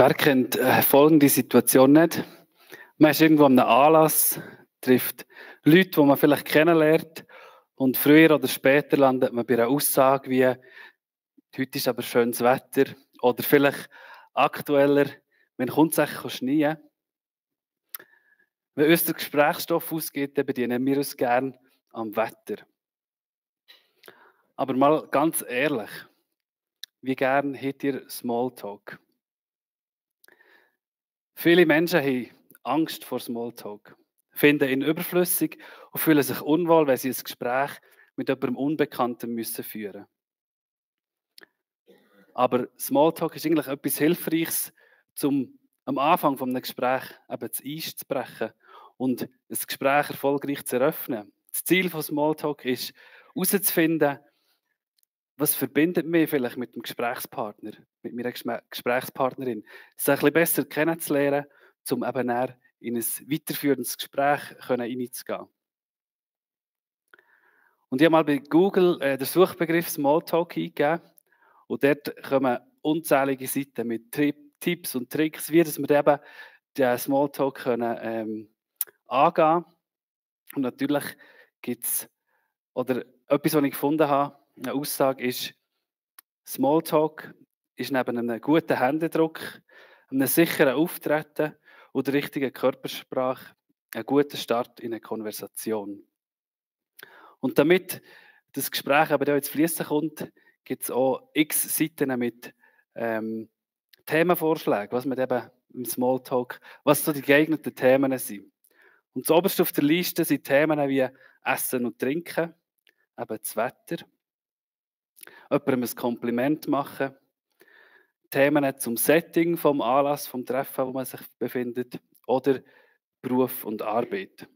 Wer kennt folgende Situation nicht? Man ist irgendwo an einem Anlass, trifft Leute, die man vielleicht kennenlernt, und früher oder später landet man bei einer Aussage wie «Heute ist aber schönes Wetter» oder vielleicht aktueller «Wenn kommt es eigentlich schneien?» Wenn uns der Gesprächsstoff ausgeht, dann bedienen wir uns gerne am Wetter. Aber mal ganz ehrlich, wie gern habt ihr Smalltalk? Viele Menschen haben Angst vor Smalltalk, finden ihn überflüssig und fühlen sich unwohl, wenn sie ein Gespräch mit jemandem Unbekanntem müssen führen. Aber Smalltalk ist eigentlich etwas Hilfreiches, um am Anfang eines Gesprächs eben das Eis zu brechen und ein Gespräch erfolgreich zu eröffnen. Das Ziel von Smalltalk ist, herauszufinden, was verbindet mich vielleicht mit dem Gesprächspartner, mit meiner Gesprächspartnerin, sie ein bisschen besser kennenzulernen, um eben näher in ein weiterführendes Gespräch hineinzugehen. Und ich habe mal bei Google den Suchbegriff Smalltalk eingegeben und dort kommen unzählige Seiten mit Tipps und Tricks, wie dass wir eben den Smalltalk können, angehen. Und natürlich gibt es, oder etwas, was ich gefunden habe, eine Aussage ist, Smalltalk ist neben einem guten Händedruck, einem sicheren Auftreten und der richtigen Körpersprache ein guter Start in eine Konversation. Und damit das Gespräch aber ins Fließen kommt, gibt es auch x Seiten mit Themenvorschlägen, was man eben im Smalltalk, was so die geeigneten Themen sind. Und zuoberst auf der Liste sind Themen wie Essen und Trinken, eben das Wetter, jemandem ein Kompliment machen, Themen zum Setting vom Anlass, vom Treffen, wo man sich befindet, oder Beruf und Arbeit.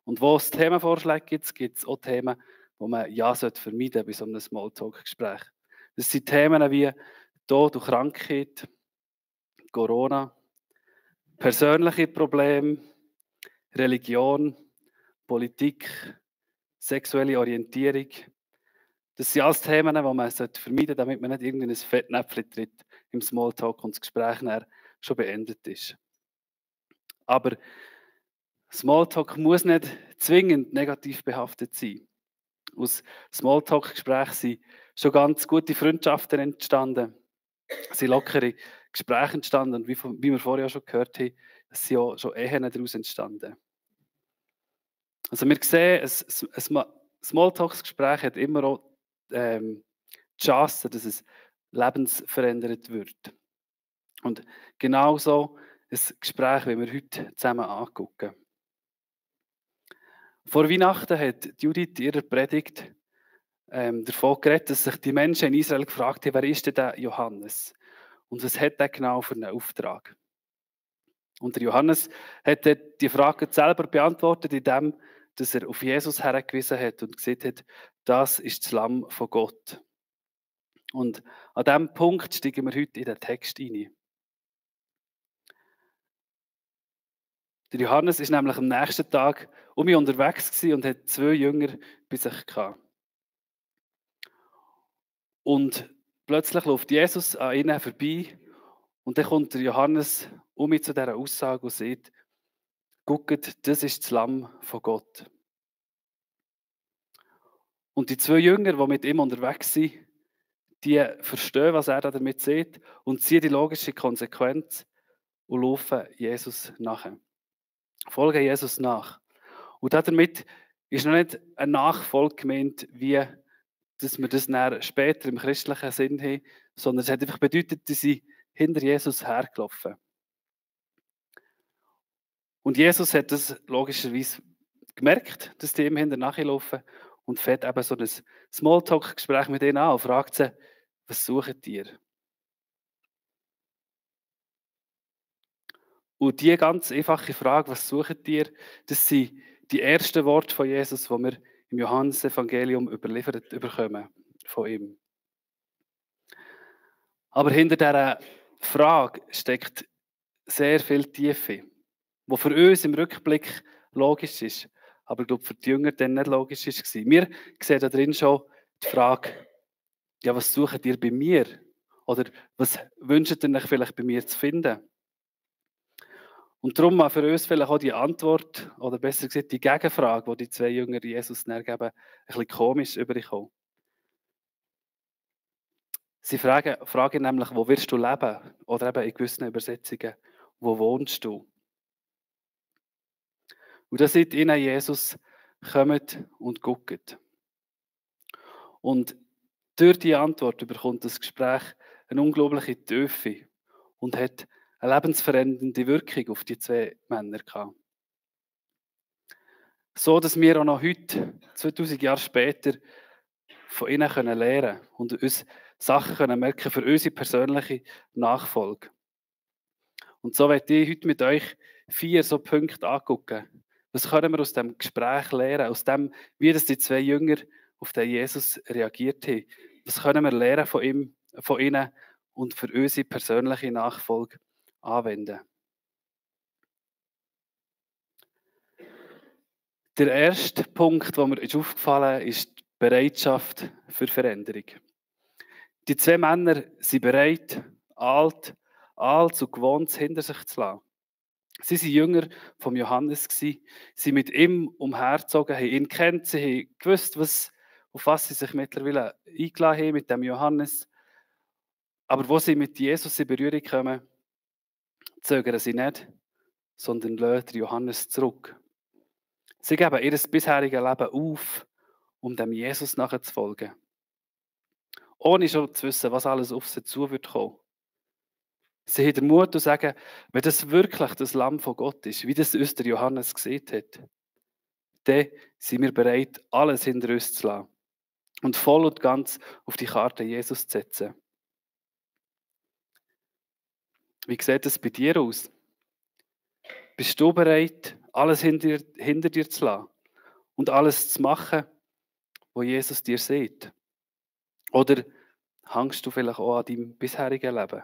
Und wo es Themenvorschläge gibt es auch Themen, die man ja vermeiden sollte bei so einem Smalltalk-Gespräch. Das sind Themen wie Tod und Krankheit, Corona, persönliche Probleme, Religion, Politik, sexuelle Orientierung. Das sind alles Themen, die man vermeiden sollte, damit man nicht irgendein Fettnäpfchen tritt im Smalltalk und das Gespräch schon beendet ist. Aber Smalltalk muss nicht zwingend negativ behaftet sein. Aus Smalltalk-Gesprächen sind schon ganz gute Freundschaften entstanden. Es sind lockere Gespräche entstanden. Und wie wir vorher schon gehört haben, es sind auch schon Ehen daraus entstanden. Also wir sehen, ein Smalltalk-Gespräch hat immer auch die Chance, dass es lebensverändert wird. Und genauso ein Gespräch, wie wir heute zusammen angucken. Vor Weihnachten hat Judith in ihrer Predigt davon geredet, dass sich die Menschen in Israel gefragt haben, wer ist denn der Johannes? Und was hat er genau für einen Auftrag? Und der Johannes hat die Frage selber beantwortet, indem dass er auf Jesus hergewiesen hat und gesagt hat, das ist das Lamm von Gott. Und an diesem Punkt steigen wir heute in den Text hinein. Der Johannes ist nämlich am nächsten Tag unterwegs gewesen und hat 2 Jünger bei sich gehabt. Und plötzlich läuft Jesus an ihnen vorbei und dann kommt der Johannes zu dieser Aussage und sagt, «Guckt, das ist das Lamm von Gott.» Und die 2 Jünger, die mit ihm unterwegs sind, die verstehen, was er damit sagt und ziehen die logische Konsequenz und laufen Jesus nachher. Folgen Jesus nach. Und damit ist noch nicht eine Nachfolge gemeint, wie dass wir das dann später im christlichen Sinn haben, sondern es hat einfach bedeutet, dass sie hinter Jesus hergelaufen. Und Jesus hat das logischerweise gemerkt, dass die ihm hinter nachlaufen und fährt eben so ein Smalltalk-Gespräch mit ihnen an und fragt sie, was sucht ihr? Und diese ganz einfache Frage, was sucht ihr, das sind die ersten Worte von Jesus, die wir im Johannesevangelium überliefert bekommen von ihm. Aber hinter dieser Frage steckt sehr viel Tiefe, die für uns im Rückblick logisch ist, aber ich glaube, für die Jünger dann nicht logisch war. Wir sehen da drin schon die Frage, ja, was sucht ihr bei mir? Oder was wünscht ihr euch vielleicht bei mir zu finden? Und darum mal für uns vielleicht auch die Antwort, oder besser gesagt die Gegenfrage, die die zwei Jünger Jesus dann geben, ein bisschen komisch überkommen. Sie fragen nämlich, wo wirst du leben? Oder eben in gewissen Übersetzungen, wo wohnst du? Und da sagt ihnen Jesus, kommt und guckt. Und durch die Antwort bekommt das Gespräch eine unglaubliche Tiefe und hat eine lebensverändernde Wirkung auf die zwei Männer gehabt. So, dass wir auch noch heute, 2000 Jahre später, von ihnen lernen können und uns Sachen merken für unsere persönliche Nachfolge. Und so werde ich heute mit euch 4 so Punkte angucken. Was können wir aus dem Gespräch lernen, aus dem, wie das die zwei Jünger auf den Jesus reagiert haben? Was können wir lernen von ihm, von ihnen und für unsere persönliche Nachfolge anwenden? Der erste Punkt, der mir aufgefallen ist, ist die Bereitschaft für Veränderung. Die zwei Männer sind bereit, alt und Gewohntes hinter sich zu lassen. Sie waren Jünger von Johannes, sie sind mit ihm umhergezogen, haben ihn kennt, sie haben gewusst, auf was sie sich mittlerweile eingeladen haben mit dem Johannes. Aber wo sie mit Jesus in Berührung kommen, zögern sie nicht, sondern lassen Johannes zurück. Sie geben ihr bisheriges Leben auf, um dem Jesus nachzufolgen. Ohne schon zu wissen, was alles auf sie zu wird kommen. Sie haben den Mut zu sagen, wenn das wirklich das Lamm von Gott ist, wie das uns der Johannes gesehen hat, dann sind wir bereit, alles hinter uns zu lassen und voll und ganz auf die Karte Jesus zu setzen. Wie sieht das bei dir aus? Bist du bereit, alles hinter dir zu lassen und alles zu machen, was Jesus dir sieht? Oder hängst du vielleicht auch an deinem bisherigen Leben?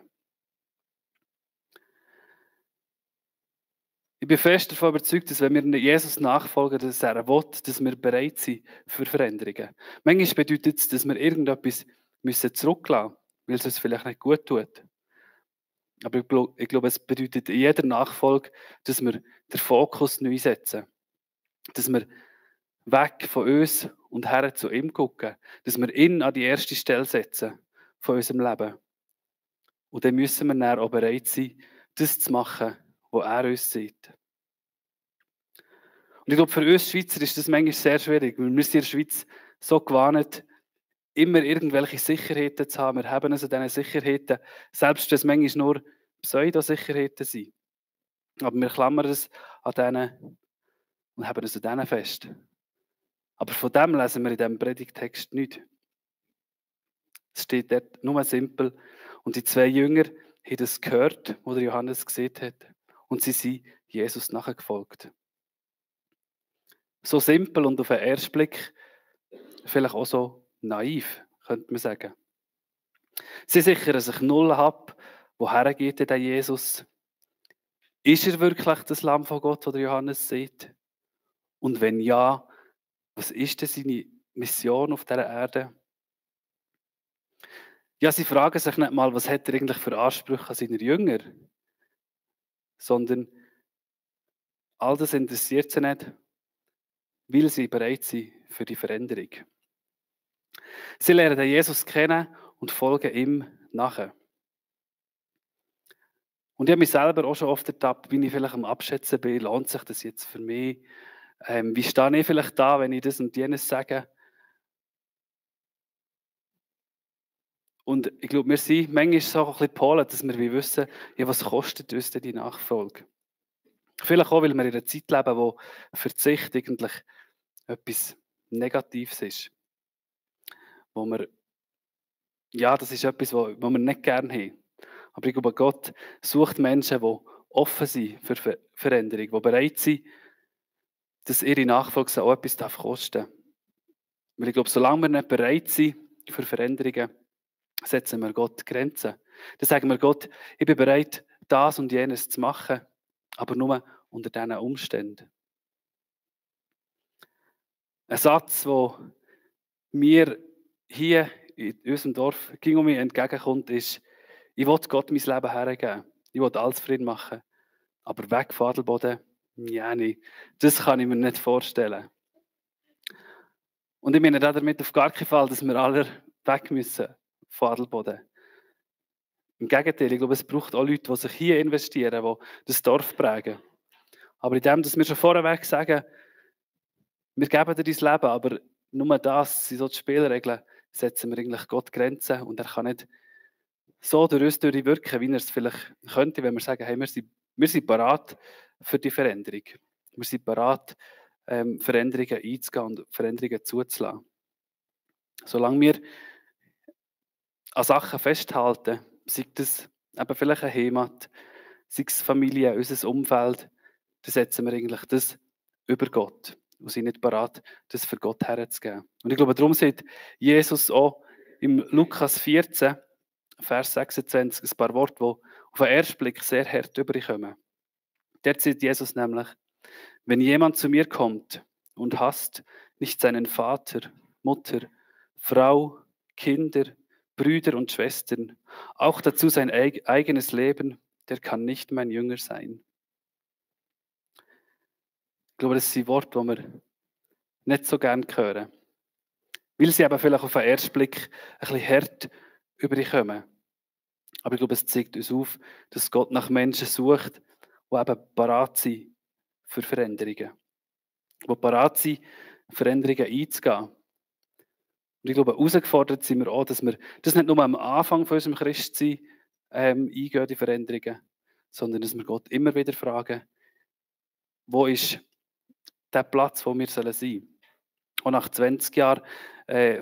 Ich bin fest davon überzeugt, dass wenn wir Jesus nachfolgen, dass er will, dass wir bereit sind für Veränderungen. Manchmal bedeutet es, dass wir irgendetwas zurücklassen müssen, weil es uns vielleicht nicht gut tut. Aber ich glaube, es bedeutet in jeder Nachfolge, dass wir den Fokus neu setzen. Dass wir weg von uns und her zu ihm gucken. Dass wir ihn an die erste Stelle setzen von unserem Leben. Und dann müssen wir dann auch bereit sein, das zu machen, was er uns sieht. Und ich glaube, für uns Schweizer ist das manchmal sehr schwierig, weil wir sind in der Schweiz so gewohnt, immer irgendwelche Sicherheiten zu haben. Wir haben also diese Sicherheiten, selbst wenn es manchmal nur Pseudo-Sicherheiten sind. Aber wir klammern es an denen und haben es an denen fest. Aber von dem lesen wir in diesem Predigtext nicht. Es steht dort nur simpel. Und die zwei Jünger haben das gehört, was Johannes gesehen hat. Und sie sind Jesus nachgefolgt. So simpel und auf den ersten Blick vielleicht auch so naiv, könnte man sagen. Sie sichern sich null ab, woher geht denn Jesus? Ist er wirklich das Lamm von Gott, das Johannes sieht? Und wenn ja, was ist denn seine Mission auf dieser Erde? Ja, sie fragen sich nicht mal, was hat er eigentlich für Ansprüche an seine Jünger? Sondern all das interessiert sie nicht, weil sie bereit sind für die Veränderung. Sie lernen Jesus kennen und folgen ihm nachher. Und ich habe mich selber auch schon oft ertappt, wie ich vielleicht am Abschätzen bin, lohnt sich das jetzt für mich? Wie stehe ich vielleicht da, wenn ich das und jenes sage? Und ich glaube, wir sind manchmal so ein bisschen Polen, dass wir wissen, ja, was kostet uns denn die Nachfolge? Vielleicht auch, weil wir in einer Zeit leben, wo Verzicht eigentlich etwas Negatives ist. Wo wir, ja, das ist etwas, was wir nicht gerne haben. Aber ich glaube, Gott sucht Menschen, die offen sind für Veränderung, die bereit sind, dass ihre Nachfolge auch etwas kosten darf. Weil ich glaube, solange wir nicht bereit sind für Veränderungen, setzen wir Gott Grenzen. Dann sagen wir Gott, ich bin bereit, das und jenes zu machen, aber nur unter diesen Umständen. Ein Satz, der mir hier in unserem Dorf entgegenkommt, ist, Ich will Gott mein Leben hergeben. Ich will alles Frieden machen. Aber weg von Adelboden, ja nicht. Das kann ich mir nicht vorstellen. Und ich meine damit auf gar keinen Fall, dass wir alle weg müssen von Adelboden. Im Gegenteil, ich glaube, es braucht auch Leute, die sich hier investieren, die das Dorf prägen. Aber in dem, dass wir schon vorweg sagen, wir geben dir dein Leben, aber nur das sind so die Spielregeln, setzen wir eigentlich Gott Grenzen und er kann nicht so durch uns durchwirken, wie er es vielleicht könnte, wenn wir sagen, hey, wir sind bereit für die Veränderung. Wir sind bereit, Veränderungen einzugehen und Veränderungen zuzulassen. Solange wir an Sachen festhalten, sei das eben vielleicht eine Heimat, sei es Familie, unser Umfeld, dann setzen wir eigentlich das über Gott und sind nicht bereit, das für Gott herzugeben. Und ich glaube, darum sagt Jesus auch im Lukas 14, Vers 26, ein paar Worte, die auf den ersten Blick sehr hart überkommen. Dort sagt Jesus nämlich, wenn jemand zu mir kommt und hasst nicht seinen Vater, Mutter, Frau, Kinder, Brüder und Schwestern, auch dazu sein eigenes Leben, der kann nicht mein Jünger sein. Ich glaube, das sind Worte, die wir nicht so gerne hören. Weil sie eben vielleicht auf den ersten Blick ein bisschen hart überkommen. Aber ich glaube, es zeigt uns auf, dass Gott nach Menschen sucht, die eben bereit sind für Veränderungen. Die bereit sind, Veränderungen einzugehen. Und ich glaube, herausgefordert sind wir auch, dass wir das nicht nur am Anfang von unserem Christsein eingehen, die Veränderungen, sondern dass wir Gott immer wieder fragen, wo ist der Platz, wo wir sein sollen. Und nach 20 Jahren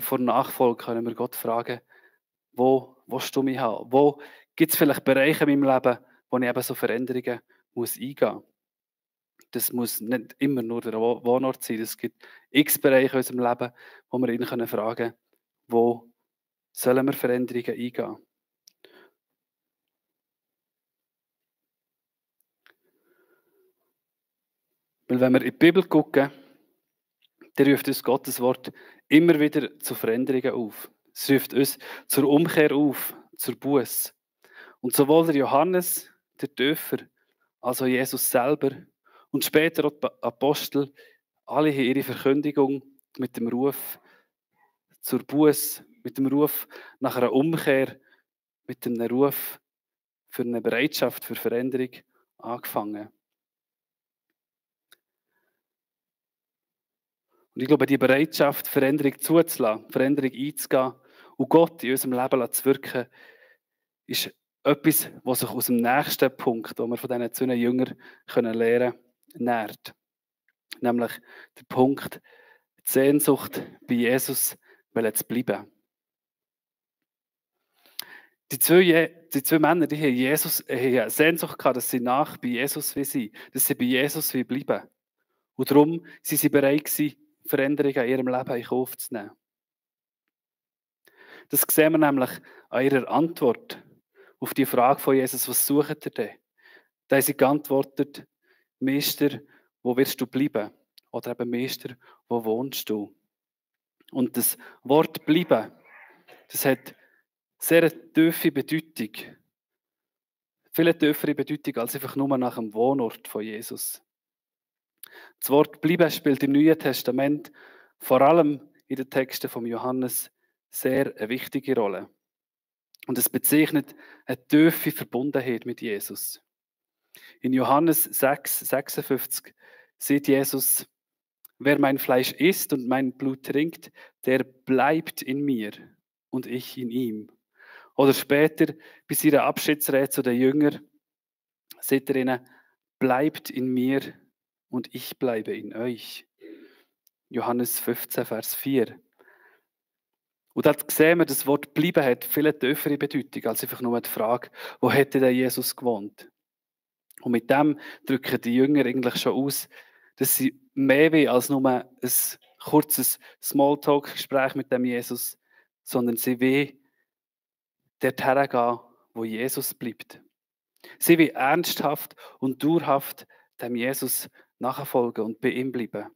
vor Nachfolge können wir Gott fragen, wo willst du mich haben? Wo gibt es vielleicht Bereiche in meinem Leben, wo ich eben so Veränderungen muss eingehen muss? Das muss nicht immer nur der Wohnort sein. Es gibt x Bereiche in unserem Leben, wo wir ihn fragen können, wo sollen wir Veränderungen eingehen? Weil wenn wir in die Bibel gucken, dann ruft uns Gottes Wort immer wieder zu Veränderungen auf. Es ruft uns zur Umkehr auf, zur Buße. Und sowohl der Johannes, der Täufer, als auch Jesus selber und später auch die Apostel, alle haben ihre Verkündigung mit dem Ruf zur Buße, mit dem Ruf nach einer Umkehr, mit dem Ruf für eine Bereitschaft für Veränderung angefangen. Und ich glaube, die Bereitschaft, Veränderung zuzulassen, Veränderung einzugehen und Gott in unserem Leben zu wirken, ist etwas, was sich aus dem nächsten Punkt, den wir von diesen 2 Jüngern lernen können, nährt. Nämlich der Punkt, die Sehnsucht bei Jesus zu bleiben. Die zwei Männer, die haben eine Sehnsucht gehabt, dass sie nach bei Jesus sind, dass sie bei Jesus bleiben. Und darum sind sie bereit gewesen, Veränderungen in ihrem Leben in Kauf zu nehmen. Das sehen wir nämlich an ihrer Antwort auf die Frage von Jesus, was sucht ihr denn? Da haben sie geantwortet, Meister, wo wirst du bleiben? Oder eben Meister, wo wohnst du? Und das Wort bleiben, das hat sehr eine tiefe Bedeutung. Viel tiefere Bedeutung als einfach nur nach dem Wohnort von Jesus. Das Wort bleiben spielt im Neuen Testament, vor allem in den Texten von Johannes, sehr eine wichtige Rolle. Und es bezeichnet eine tiefe Verbundenheit mit Jesus. In Johannes 6, 56 sieht Jesus, wer mein Fleisch isst und mein Blut trinkt, der bleibt in mir und ich in ihm. Oder später, bei seiner Abschiedsrede zu den Jüngern, sagt er ihnen, bleibt in mir und ich bleibe in euch. Johannes 15, Vers 4. Und dort sehen wir, das Wort bleiben hat viel tiefere Bedeutung als einfach nur die Frage, wo hätte der Jesus gewohnt? Und mit dem drücken die Jünger eigentlich schon aus, dass sie mehr wollen als nur ein kurzes Smalltalk-Gespräch mit dem Jesus, sondern sie wollen dorthin gehen, wo Jesus bleibt. Sie wollen ernsthaft und dauerhaft dem Jesus nachfolgen und bei ihm bleiben.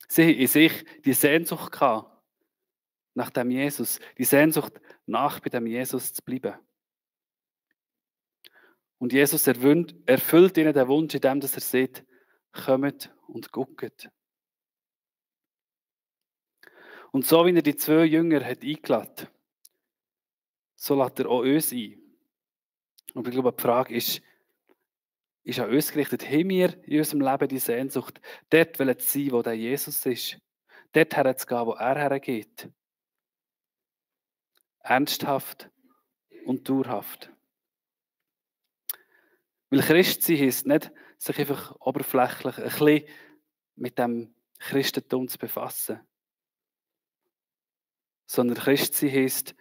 Sie haben in sich die Sehnsucht gehabt, nach dem Jesus, die Sehnsucht nach bei dem Jesus zu bleiben. Und Jesus erfüllt ihnen den Wunsch, indem er sagt, kommt und guckt. Und so wie er die 2 Jünger hat eingeladen, so lädt er auch uns ein. Und ich glaube, die Frage ist an uns gerichtet. Haben wir in unserem Leben die Sehnsucht, dort zu sein, wo der Jesus ist? Dort herzugehen, wo er hergeht? Ernsthaft und dauerhaft. Weil Christsein heisst nicht, sich einfach oberflächlich ein bisschen mit dem Christentum zu befassen. Sondern Christsein heisst,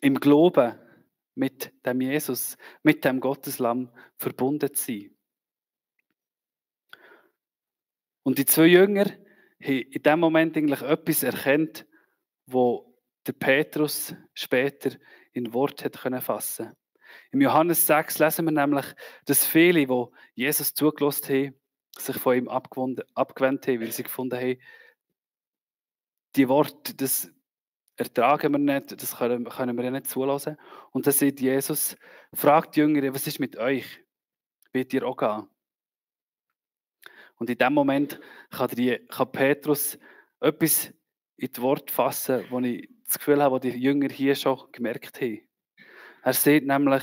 im Glauben mit dem Jesus, mit dem Gotteslamm verbunden zu sein. Und die 2 Jünger haben in dem Moment eigentlich etwas erkannt, wo der Petrus später in Wort hat fassen können. Im Johannes 6 lesen wir nämlich, dass viele, die Jesus zugelassen haben, sich von ihm abgewendet haben, weil sie gefunden haben, die Worte, das ertragen wir nicht, das können wir ja nicht zulassen. Und dann sagt Jesus, fragt die Jünger, was ist mit euch? Wollt ihr auch gehen? Und in dem Moment kann Petrus etwas in die Worte fassen, wo ich das Gefühl habe, was die Jünger hier schon gemerkt haben. Er sagt nämlich,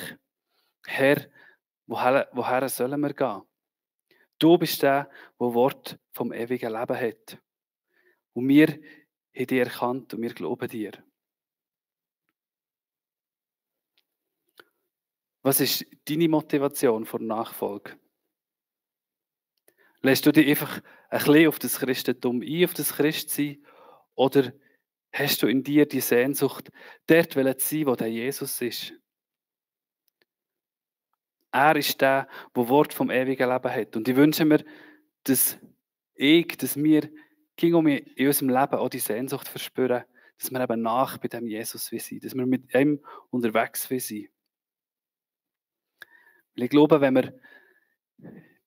Herr, woher sollen wir gehen? Du bist der, der Wort vom ewigen Leben hat. Und wir haben dich erkannt und wir glauben dir. Was ist deine Motivation für Nachfolge? Lässt du dich einfach ein bisschen auf das Christentum ein, auf das Christsein? Oder hast du in dir die Sehnsucht, dort zu sein, wo der Jesus ist? Er ist der, der Wort vom ewigen Leben hat. Und ich wünsche mir, dass wir in unserem Leben auch die Sehnsucht verspüren, dass wir eben nach bei dem Jesus sind, dass wir mit ihm unterwegs sind. Weil ich glaube, wenn wir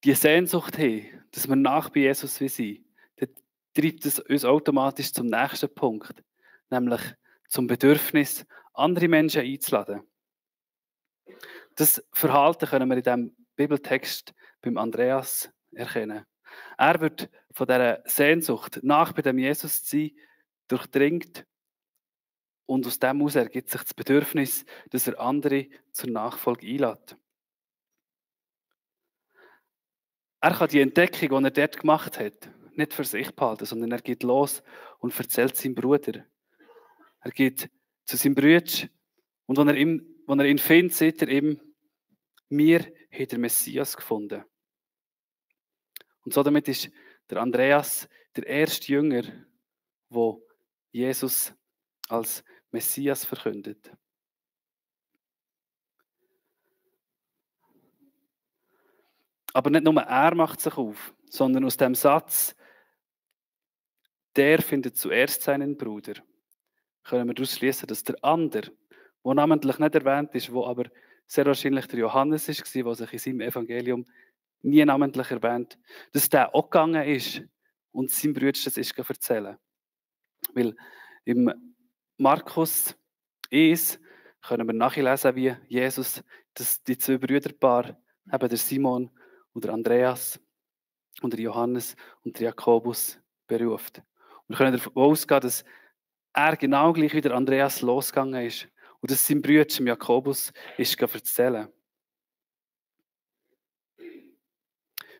die Sehnsucht haben, dass wir nach bei Jesus sind, dann treibt es uns automatisch zum nächsten Punkt, nämlich zum Bedürfnis, andere Menschen einzuladen. Das Verhalten können wir in diesem Bibeltext beim Andreas erkennen. Er wird von dieser Sehnsucht, nach bei dem Jesus zu sein, durchdringt und aus dem heraus ergibt sich das Bedürfnis, dass er andere zur Nachfolge einlädt. Er kann die Entdeckung, die er dort gemacht hat, nicht für sich behalten, sondern er geht los und erzählt seinem Bruder. Er geht zu seinem Bruder und wenn er ihn findet, sagt er ihm, wir haben den Messias gefunden. Und so damit ist der Andreas der erste Jünger, der Jesus als Messias verkündet. Aber nicht nur er macht sich auf, sondern aus dem Satz, der findet zuerst seinen Bruder, können wir daraus schließen, dass der andere, der namentlich nicht erwähnt ist, wo aber sehr wahrscheinlich der Johannes war, der sich in seinem Evangelium nie namentlich erwähnt, dass der auch gegangen ist und seinem Bruder das ist erzählen. Weil im Markus 1 können wir nachlesen, wie Jesus die 2 Brüderpaar, eben der Simon und der Andreas und der Johannes und der Jakobus beruft. Und wir können davon ausgehen, dass er genau gleich wie der Andreas losgegangen ist und dass sein Bruder Jakobus ist erzählen.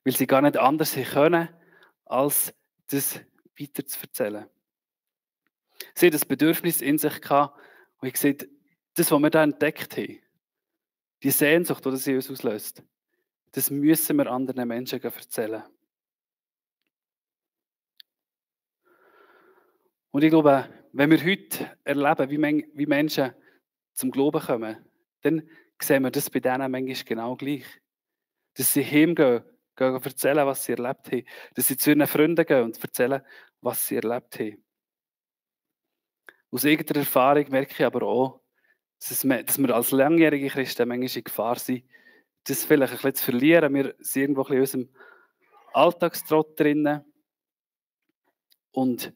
Weil sie gar nicht anders können, als das weiter zu erzählen. Sie haben das Bedürfnis in sich gehabt und ich gesagt, das, was wir da entdeckt haben, die Sehnsucht, die sie uns auslöst, das müssen wir anderen Menschen erzählen. Und ich glaube, wenn wir heute erleben, wie Menschen zum Glauben kommen, dann sehen wir das bei denen manchmal genau gleich. Dass sie heimgehen, erzählen, was sie erlebt haben. Dass sie zu ihren Freunden gehen und erzählen, was sie erlebt haben. Aus eigener Erfahrung merke ich aber auch, dass wir als langjährige Christen manchmal in Gefahr sind, das vielleicht ein bisschen zu verlieren. Wir sind irgendwo ein bisschen in unserem Alltagstrott drinnen und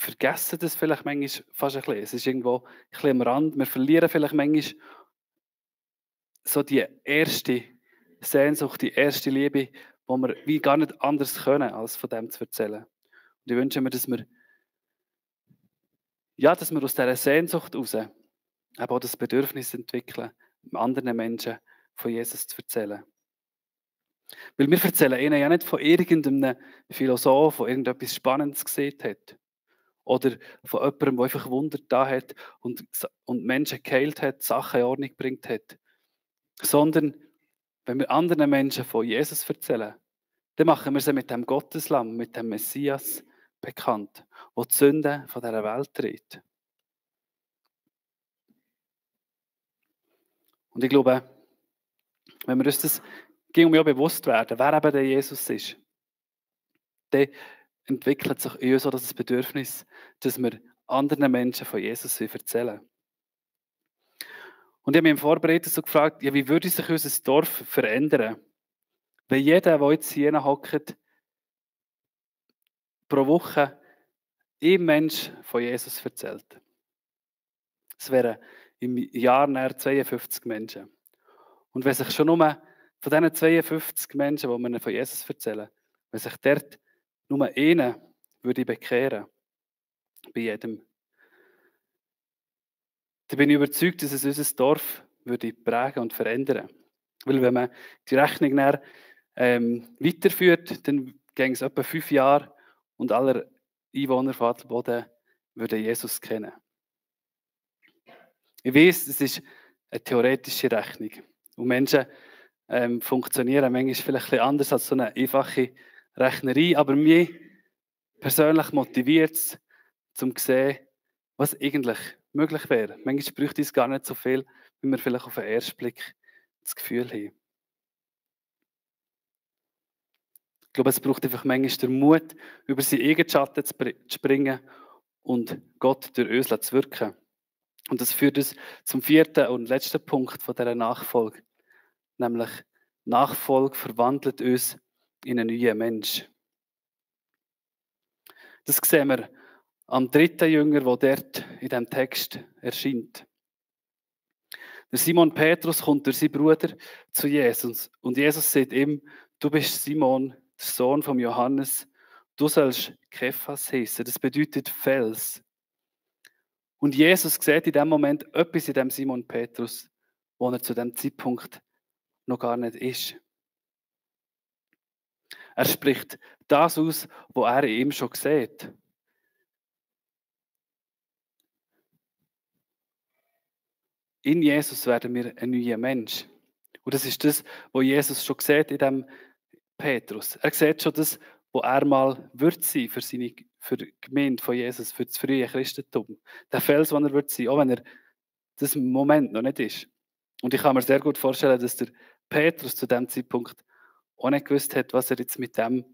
vergessen das vielleicht manchmal fast ein bisschen. Es ist irgendwo ein bisschen am Rand. Wir verlieren vielleicht manchmal so die erste Sehnsucht, die erste Liebe, wo wir wie gar nicht anders können, als von dem zu erzählen. Und ich wünsche mir, dass wir aus dieser Sehnsucht heraus eben auch das Bedürfnis entwickeln, anderen Menschen von Jesus zu erzählen. Weil wir erzählen ihnen ja nicht von irgendeinem Philosoph, der irgendetwas Spannendes gesehen hat. Oder von jemandem, der einfach Wunder da hat und Menschen geheilt hat, Sachen in Ordnung gebracht hat. Sondern, wenn wir anderen Menschen von Jesus erzählen, dann machen wir sie mit dem Gotteslamm, mit dem Messias bekannt, der die Sünden von dieser Welt trägt. Und ich glaube, wenn wir uns das irgendwie auch bewusst werden, wer eben der Jesus ist, dann entwickelt sich in uns auch das Bedürfnis, dass wir anderen Menschen von Jesus erzählen. Und ich habe mich im Vorbereiten so gefragt, ja, wie würde sich unser Dorf verändern, wenn jeder, der jetzt hier hockt, pro Woche einem Mensch von Jesus erzählt. Es wären im Jahr näher 52 Menschen. Und wenn sich schon nur von diesen 52 Menschen, die wir von Jesus erzählen, wenn sich dort nur einer würde bekehren, bei jedem, dann bin ich überzeugt, dass es unser Dorf würde prägen und verändern. Weil wenn man die Rechnung dann, weiterführt, dann ging es etwa 5 Jahre und alle Einwohner von Adelboden würden Jesus kennen. Ich weiß, es ist eine theoretische Rechnung. Und Menschen funktionieren manchmal vielleicht ein bisschen anders als so eine einfache Rechnerei, aber mich persönlich motiviert es, um zu sehen, was eigentlich möglich wäre. Manchmal bräuchte es gar nicht so viel, wie wir vielleicht auf den ersten Blick das Gefühl haben. Ich glaube, es braucht einfach manchmal den Mut, über seinen eigenen Schatten zu springen und Gott durch uns zu wirken. Und das führt uns zum 4. und letzten Punkt von dieser Nachfolge. Nämlich, Nachfolge verwandelt uns in einen neuen Mensch. Das sehen wir am 3. Jünger, der dort in diesem Text erscheint. Der Simon Petrus kommt durch seinen Bruder zu Jesus. Und Jesus sagt ihm, du bist Simon, der Sohn von Johannes. Du sollst Kephas heissen. Das bedeutet Fels. Und Jesus sieht in dem Moment etwas in dem Simon Petrus, wo er zu dem Zeitpunkt noch gar nicht ist. Er spricht das aus, was er in ihm schon sieht. In Jesus werden wir ein neuer Mensch. Und das ist das, was Jesus schon sieht in dem Petrus. Er sieht schon das, was er mal wird sein für die Gemeinde von Jesus, für das frühe Christentum. Der Fels, den er wird sein, auch wenn er das im Moment noch nicht ist. Und ich kann mir sehr gut vorstellen, dass der Petrus zu dem Zeitpunkt auch nicht gewusst hat, was er jetzt mit dem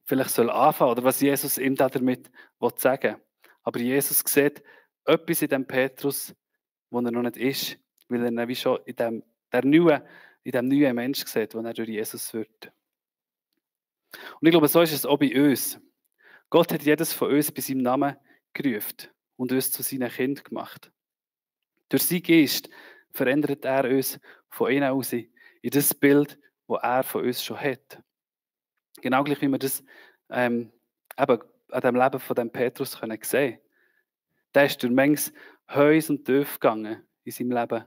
vielleicht soll anfangen oder was Jesus ihm damit sagen will. Aber Jesus sieht etwas in dem Petrus, wo er noch nicht ist, weil er ihn wie schon in dem neuen Mensch sieht, den er durch Jesus wird. Und ich glaube, so ist es auch bei uns. Gott hat jedes von uns bei seinem Namen gerufen und uns zu seinen Kindern gemacht. Durch seinen Geist verändert er uns von innen aus in das Bild, das er von uns schon hat. Genau gleich, wie wir das eben an dem Leben von dem Petrus sehen können. Der ist durch manches Höis und Tief gegangen in seinem Leben.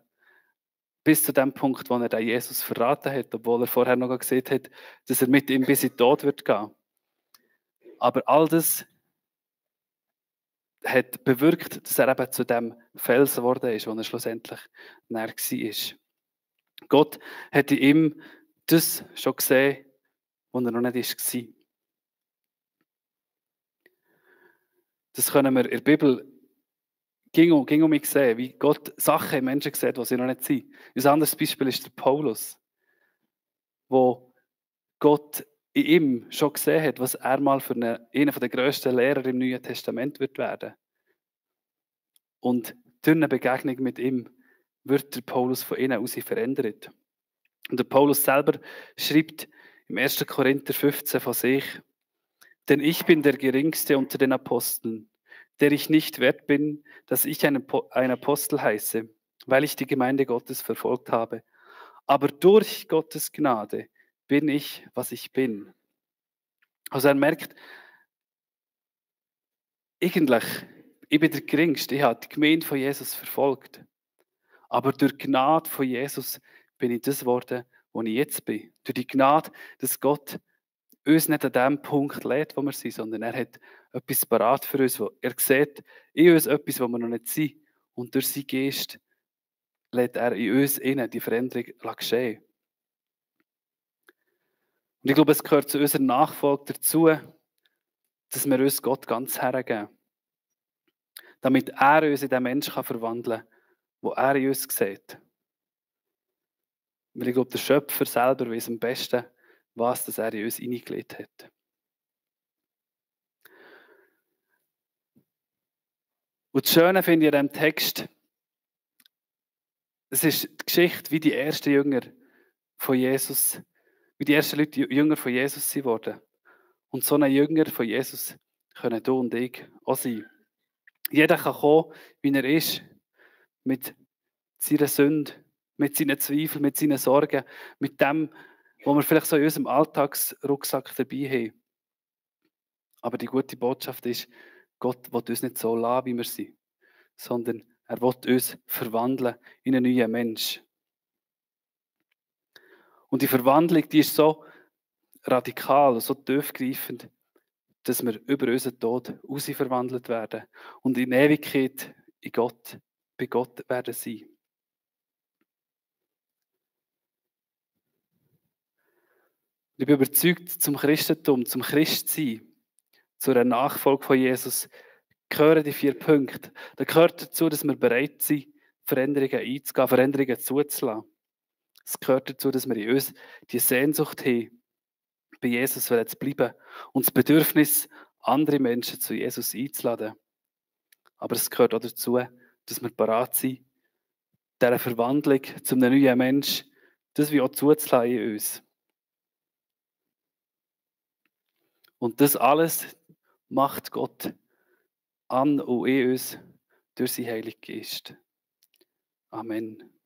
Bis zu dem Punkt, wo er den Jesus verraten hat, obwohl er vorher noch gesehen hat, dass er mit ihm bis in den Tod wird gehen. Aber all das hat bewirkt, dass er eben zu dem Felsen geworden ist, wo er schlussendlich näher war. Gott hat in ihm das schon gesehen, wo er noch nicht war. Das können wir in der Bibel ging um mich sehen, wie Gott Sachen in Menschen sieht, die sie noch nicht sind. Ein anderes Beispiel ist der Paulus, wo Gott in ihm schon gesehen hat, was er mal für einer der grössten Lehrer im Neuen Testament wird werden. Und durch eine Begegnung mit ihm wird der Paulus von innen aus verändert. Und der Paulus selber schreibt im 1. Korinther 15 von sich, denn ich bin der Geringste unter den Aposteln der ich nicht wert bin, dass ich ein Apostel heiße, weil ich die Gemeinde Gottes verfolgt habe. Aber durch Gottes Gnade bin ich, was ich bin. Also er merkt, eigentlich, ich bin der Geringste, ich habe die Gemeinde von Jesus verfolgt. Aber durch die Gnade von Jesus bin ich das geworden, wo ich jetzt bin. Durch die Gnade, dass Gott uns nicht an dem Punkt lädt, wo wir sind, sondern er hat etwas parat für uns. Er sieht in uns etwas, wo wir noch nicht sind. Und durch seinen Geist lädt er in uns innen die Veränderung geschehen. Und ich glaube, es gehört zu unserer Nachfolge dazu, dass wir uns Gott ganz hergeben. Damit er uns in den Menschen verwandeln kann, wo er in uns sieht. Weil ich glaube, der Schöpfer selber weiß am besten, was das er in uns hineingelegt hat. Und das Schöne finde ich an diesem Text, es ist die Geschichte, wie die ersten Jünger von Jesus, wie die ersten Leute Jünger von Jesus sind worden. Und so ein Jünger von Jesus können du und ich auch sein. Jeder kann kommen, wie er ist, mit seiner Sünde, mit seinen Zweifeln, mit seinen Sorgen, mit dem, was wir vielleicht so in unserem Alltagsrucksack dabei haben. Aber die gute Botschaft ist, Gott will uns nicht so lassen, wie wir sind, sondern er will uns verwandeln in einen neuen Mensch. Und die Verwandlung, die ist so radikal, so tiefgreifend, dass wir über unseren Tod raus verwandelt werden und in Ewigkeit bei Gott werden sein. Ich bin überzeugt, zum Christentum, zum Christsein, zu einer Nachfolge von Jesus, gehören die 4 Punkte. Da gehört dazu, dass wir bereit sind, Veränderungen einzugehen, Veränderungen zuzulassen. Es gehört dazu, dass wir in uns die Sehnsucht haben, bei Jesus zu bleiben und das Bedürfnis, andere Menschen zu Jesus einzuladen. Aber es gehört auch dazu, dass wir bereit sind, dieser Verwandlung zu einem neuen Mensch, das wie auch zuzulassen in uns. Und das alles macht Gott an und in uns durch seinen Heiligen Geist. Amen.